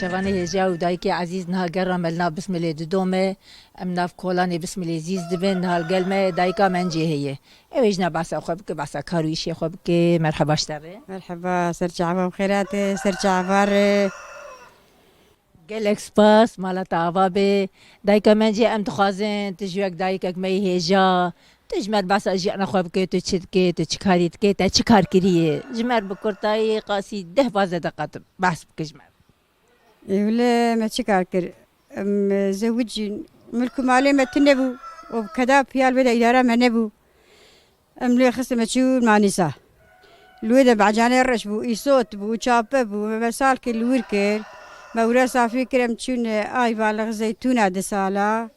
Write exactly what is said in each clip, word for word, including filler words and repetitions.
Şevanê hêja û dayikê ezîz niha gera me li nav bismilê didome. Em nav kolanê bismilê zîz dibin. Niha li gel me dayika Mencê heye. Ew ê jina behsa xwe bike, behsa kar û îşê xwe bike. Merheba ji te re. Merheba, ser çava xêrat e, ser çava re. Gelek spas, mala te ava be. Dayika Mencê, em dixwazin tu ji wek dayikek me yî hêja, tu ji me re behsa jiyana xwe bike, tu çi dike, tu çi karî dike, te çi kar kiriye? Ji me re bi kurtayî qasî deh pazdeh deqa tu behs bike ji me re. Ê wile me çi kar kir? Em, e, zewicîn, milk û malê me tune bû. Û bi keda piya li vê de îdara me nebû. Em lê xistin me çûn Manîsa. Li wê de becanê reş bû, îsot bû, çape bû, me, me sal kir li wir kir. Me wira safî kir, em çûn, e, Ayvalık Zeytûna du sala.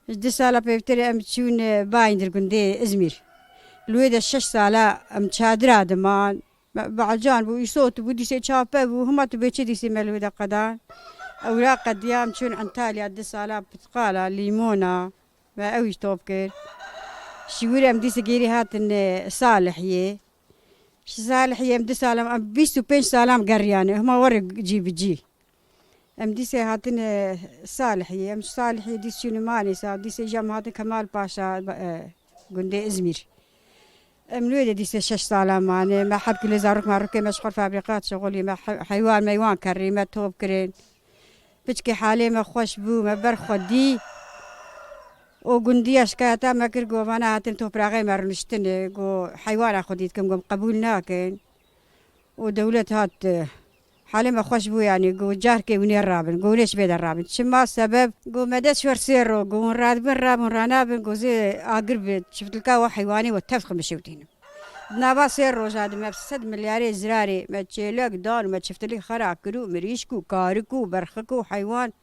Ji du sala pêvtir em çûn, e, Bayındır gundê Izmîr. Li wê de şeş sala em çadira diman. Me, becan bû, îsot bû, dîsê çape bû, hema tu bê çi dîsê me li wê de qedan. Ewra qediyam çûn Antalya du sala pitqala, lîmona. Me ew jî top kir. Ji wir em dîsê gêrî hatin, e, Salihiyê. Ji Salihiyê em du salam, em bîst û pênc salam geriyane. Hema were cî bi cî. Em dîsê hatine Salihiyê, em ji Salihiyê dîs çûne Manîsa, dîsê jî em hatin Kemal Paşa, e, gundê Izmîr. Em li wê de dîsê şeş sala mane, me heb kilo zarok marokê me ji xwe fabrîka şixulî, me he-, heywan meywan kerî, me top kirin. Piçkê halê me xweş bû, me ber xwe dî. Û gundiya şikayeta me kir, got, vana hatin topraxê me rûniştine, got, heywana xwedî dikim, got, qebûl nakin. Û dewlet hat, e, halê me xweş bû, yanî, got, carkê hûn ê rabin, got, hûn ê ji vê de rabin. Çima sebeb? Got, me dest ji wer sê ro, got, hûn radibin, rabin, ranabin, got, zê agir bi çiftlika we heywanê we tev xwe mişewtînim. Di nava sê roja de me sed milyarê zirarê me çêlek dan û me çiftilik xera kir û mirîşk û karik û berxik û heywan.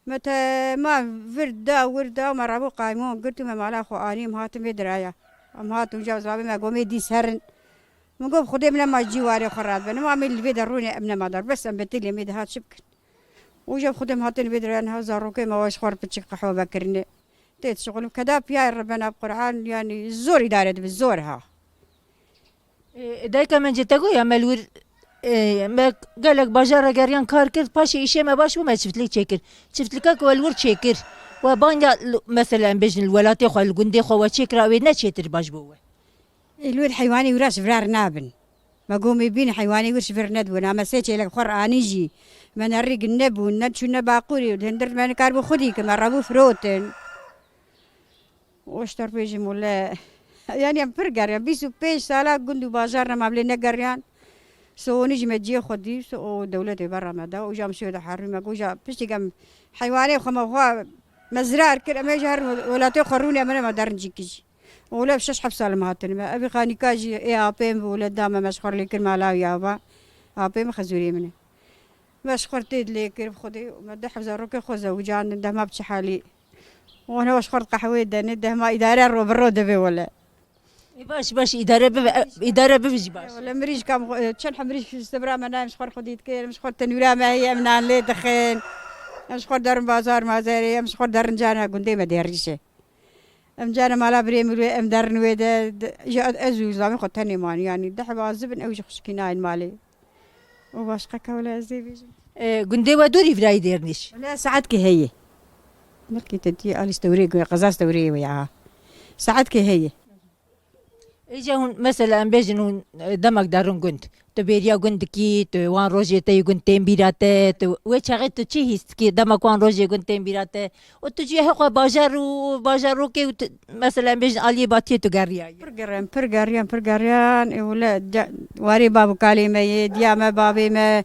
Me tema vir da, wir da, me rabû qaymon girt û me mala xwe anî, em hatin vê diraya. Em hatin uca zabê me gomê dîs herin. Min got, Xwedê min nema cî warê xwe radibe. Nema em ê li vê de rûnê em nema dar. Bes em betilê me de hat çi bikin. Uca Xwedê em hatin vê diraya, niha zarokê me wa ji xwe re piçik qehwe vekirine. Tê dişixulin. Keda piyayê re bena bi Qur'an, yanî zor îdare dibe, zor ha. Ê, dayika Mencê, te got ya me li wir, ê, me gelek bajar re geriyan kar kir, paşê îşê me baş bû, me çiftlik çêkir. Çiftlika ku we li wir çêkir, we banga li, mesela em bêjin li welatê xwe, li gundê xwe we çêkira, wê ne çêtir baş bû we? Ê, li wir heywanê wira ji virar nabin. Me gomê bîn heywanê wir ji vir nedibûn. Ame sê çêlek xwe re anî jî. Me ne rîg nebûn, ne çûn ne baqûrî. Hindir me nikaribû xwedî ki me rebû firotin. Oştor pêjim wile. Yani em pir geriyan. Bîst û pênc sala gund û bajar nema bilê negeriyan. Sohonî jî me ciyê xwe dîst û dewletê berra me da. Uca em şêwde herû me. Uca piştî em heywanê xwe me xwe me zirar kir. Em ê ji her welatê xwe rûnê em ê me derin cîkî jî. Ola bi şeş heft sal em hatine me. Evî xanîka jî ê apê min bû, wile da me, me ji xwe re lê kir mala wî ava. Apê min xezûrê min e. Me ji xwe re tê dilê kir bi Xwedê, me deh hezar rokê xwe zewicandin, dema bi çi halî. Wan hewa ji xwe re qehwê dene, dema îdare ro bi ro dibe wele. Ê baş, baş, îdare bibe, e, îdare bibe jî baş. Wele mirîşka min xwe, çend he mirîşk ji sibra me nayê, em ji xwe re xwedî dikin, em ji xwe re tenûra me heye, em nan lê dixin. Em ji xwe re derin bazar mazerê, em ji xwe re derin cana gundê me dêrîşe. Em cara mala birê min wê, em derin wê de, de, ji ez û zavê xwe tenê man, yanî deh bazibin ew ji xwişkî nayên malê. Û başqa ka wele ez ê bêjim. E, gundê we dûrî virayî Dêrnîş? Wele saetkê heye. Belkî te dî alî stewrê gu-, qeza stewrê wê ya. Saetkê heye. Îca hûn, mesela em bêjin hûn, e, demek derin gund. Tu bêriya gund dikî, tu wan rojê te yê gund tên bîra te, tu wê çaxê tu çi hîs dikî, demek wan rojê gund tên bîra te? Û tu cihê xwe bajar û bajarokê û tu, mesela em bêjin aliyê batiyê tu geriyayî. Pir geriyan, pir geriyan, pir geriyan. Ê wile ca-, warê bav û kalê me yê, diya me, bavê me,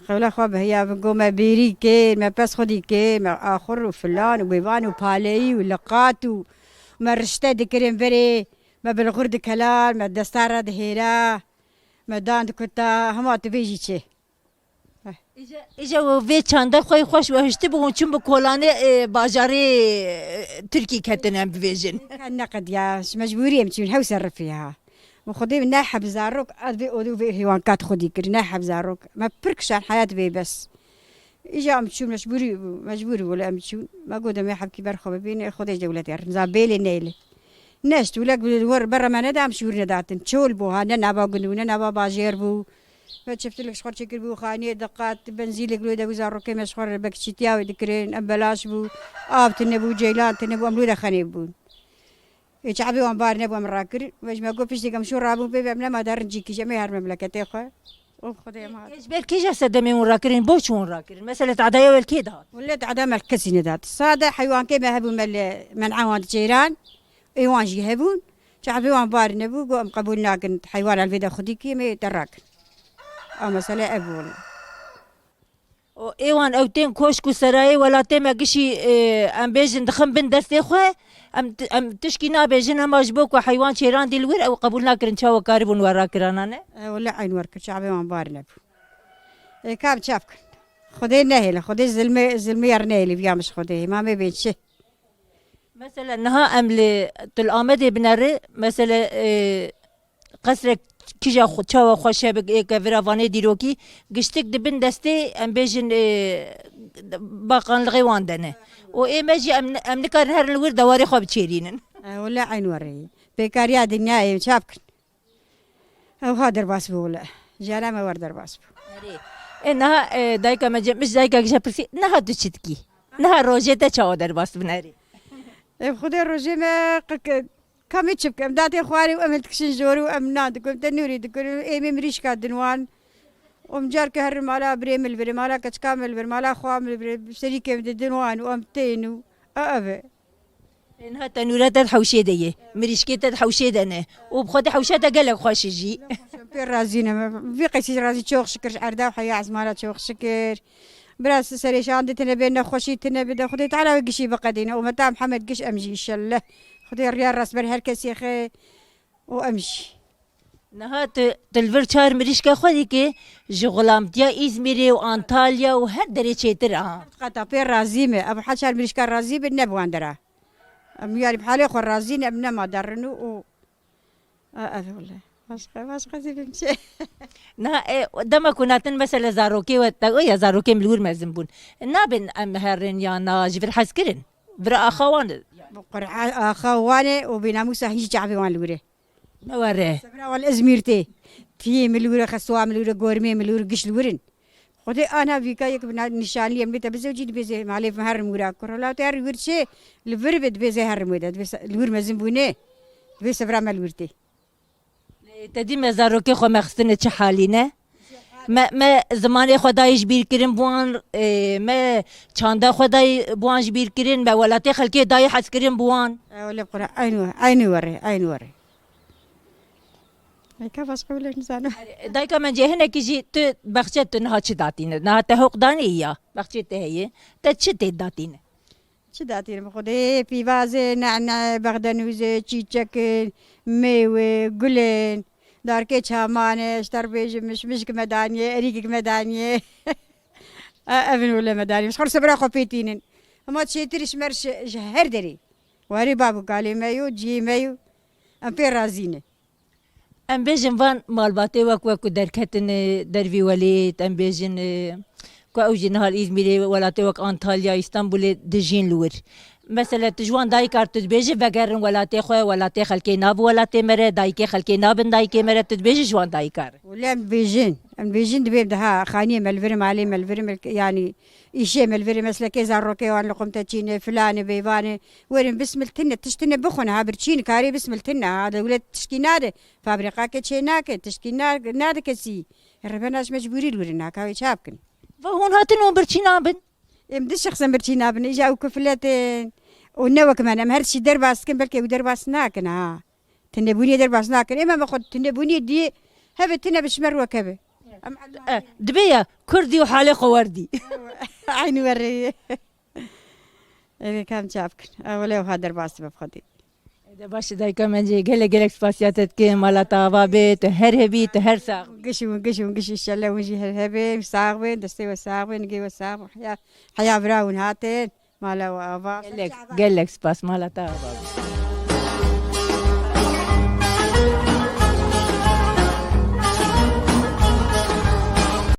qewla xwe bi heya bi go me bêrî kê, me pes xwedî kê, me axur û filan û bêvan û paleyî û liqat û me rişte dikirin verê. Me bilxur dikelar, me desta re dihêra, me dan dikuta, hema tu vê jî çê. Îja, îja we vê çanda xwe xweş we hiştibû hûn çûn bi kolanê, e, bajarê, e, Tirkî ketine em bibêjin. Ka neqediya, ji mecbûrî em çûn, hew serifî ha. Bi Xwedê min ne heb zarok, ez vê odû vê heywankat xwedî kir, ne heb zarok. Me pir kişan heyat vê bes. Îja em çûn mecbûrî bû, mecbûr bû li em çûn. Me got, demê hevkî ber xwe bibîne, Xwedê ji dewletê rin. Za bêlê neylê. Neşt, wile bi wir bera me neda, em şûr nedatin. Çol bû, ha, ne nava gund bû, ne nava bajêr bû. Me çiftilik ji xwe çêkiribû, xaniyê diqat, benzîlek li wê de bû, zarokê me ji xwe re bekçîtiya wê dikirin, em belaş bû, av tune bû, ceylan tune bû, em li wê de xenê bûn. Ê çavê wan bar nebû, em rakir. Me ji me got piştî em şûn rabûn pê ve, em nema de rincî kî ji em ê her memleketê xwe. Û Xwedê em hat. Ê, ji ber kîja sedemê hûn rakirin, bo çi hûn rakirin? Mesele tehdaya we li kê dihat? Wele tehda me li kesî nedat. Sade heywankê me hebû, me li men'a wan dicêran. Ê wan jî hebûn. Çavê wan bar nebû, got em qebûl nakin heywana li vê de xwedî kî, em ê te rakin. A mesele ev bû wele. Û ê wan ew tên koşk û serayê welatê me gişî, e, em bêjin dixin bin destê xwe, em ti-, em tişkî nabêjin, hema ji bo ku heywan çêrandî li wir ew qebûl nakirin, çawa karibûn we rakirana ne? E, wele eyn wer kir, çavê wan bar nebû. E, kam çav kin? Xwedê nehêle, Xwedê zilmê, zilmê yer nehêle, viya min ji Xwedê, hêma me bên çi? Mesela niha em li, tu li Amedê bineri, mesela, e, qesrek kîja xwe, çawa xweş e, bi êke vira vanê dîrokî, giştik di bin destê, em bêjin, ê, baqanlixê wan de ne. Û ê me jî em, em nikarin herin li wir dewarê xwe biçêrînin. E, wele eyn were ye. Pêkariya dinyayê çav kin. Ew ha derbas bû wele. Jiyana me wer derbas bû. Erê. Ê, niha, e, dayika me cem, min ji dayika gije pirsî, niha tu çi dikî? Niha rojê te çawa derbas dibin erê? Ev Xwedê rojê me qik-, Ka me çi bikim? Em datê xwarê û em hiltikişin jor û em nan dikin, tenûrî dikin, ê me mirîşka din wan. Û em carke herin mala birê min li vir, mala keçika min li vir, mala xwa min li vir, serîkê min didin wan û em tên û a ev e. Ê niha tenûra te di hewşê de ye, mirîşkê te di hewşê de ne. Û bi xwe de hewşa te gelek xweş e jî. Pê razî ne, vî qeysî razî, çok şikir ji erda û heya ezmana çok şikir. Biraz serêşan di tine bê, nexweşî tine bide. Xwedê Teala wê gişî biqedîne. Umeta Mihemed giş em jî înşellah. Xwedê riya rast ber her kesê xe û em jî. Niha tu, tu li vir çar mirîşka xwe dikê ji xulamtiya Îzmîrê û Antalya û her derê çêtir a. Qeta pê razî me. Ev ha çar mirîşka razî bin ne bi wan dera. Em yarî bi halê xwe razî ne, em nema derin û, û A, ez wele. Başqa, başqa zî bim çi? Na, e, dema ku natin mesela zarokê we, te, ya zarokê min li wir mezin bûn. Nabin em herin ya na ji vir hez kirin? Vir axa wan. Bi Qur'an axa wan e û bênamûsa hîç çavê wan li wir e. Ne were. Sebra wan li Izmîr tê. Tiyê min li wir e, xesuwa min li wir e, gormê min li wir e, giş li wir in. Xwedê ana vîka yek bi na-, nîşanî em bê te bizewcî dibêzê malê herim wira. Kurula te her wir çê li vir be dibêzê herim wê de. Dibê se-, li wir mezin bûne. Dibê sevra me li wir tê. Lê te dî me zarokê xwe me xistine çi halî ne? Me, me zimanê xwe dayî ji bîr kirin bi wan, e, me çanda xwe dayî bi wan ji bîr kirin, me welatê xelkê dayî hez kirin bi wan. Ew li qura eynî, eynî were, eynî were. Eka başqa wile nizanim. Dayka min cê hinekî jî tu bexçe tu niha çi datîne? Niha te hoq danî ya. Bexçê te heye. Te çi tê datîne? Çi datîne bi Xwedê? Pîvazê, nene, bexdenûzê, çîçekin, mêwê, gulên, darkê çamane, ji te re bêjim, mişmişk me daniye, erîkik me daniye. E, evin wile me daniye. Ji xwe sebra xwe pê tînin. Hema çêtir ji me re ji, ji her derê. Warê bab û kalê me yo, ciyê me yo. Em pê razî ne. Em bêjin van malbatê wek, wek ku derketine dervî welêt, em bêjin, e, ku ew jî niha li Îzmîrê, welatê wek Antalya, Îstanbulê dijîn li wir. Mesela tu ji wan dayikar tu dibêjî vegerin welatê xwe, welatê xelkê nabi welatê me re, dayikê xelkê nabin dayikê me re, tu dibêjî ji wan dayikar? Wele em dibêjin, em dibêjin dibêm daha xaniyê me li vir, malê me li vir, yanî Îşê me li vir e, meslekê zarokê wan li qumte çîne, filan e, bêvan e. Werin bismil tine, tişt tine bixwin ha, birçîn karê bismil tine ha, dewlet tişkî nade, fabrîqakê çê nake, tişkî na-, nade kesî. Rêbena ji mecbûrî li wir in, naka wê çav kin. Va hûn hatin hûn birçî nabin? Em di şexsen birçî nabin, îja ew kiflet in. Û ne wek me ne, em her tiştî derbas dikin, belkî ew derbas nakin ha. Tinebûniyê derbas nakin. Ê me xwe tinebûniyê diyê hebe tine bi şmer wek hebe. Em E, dibê ya Kurdî û halê xwe werdî. Eynî were ye. Ê, kam çav kin. E, wele ew ha derbas dibe bi Xwedê. De baş e dayika min cê gelek gelek spasiya te dikim. Mala te ava be, tu her hebî, tu her sax. Giş û giş û giş, înşallah hûn jî her hebin, sax bin, destê we sax bin, nigê we sax bin. Heya, heya vira hûn hatin. Mala we ava. Gelek, gelek spas, mala te ava be.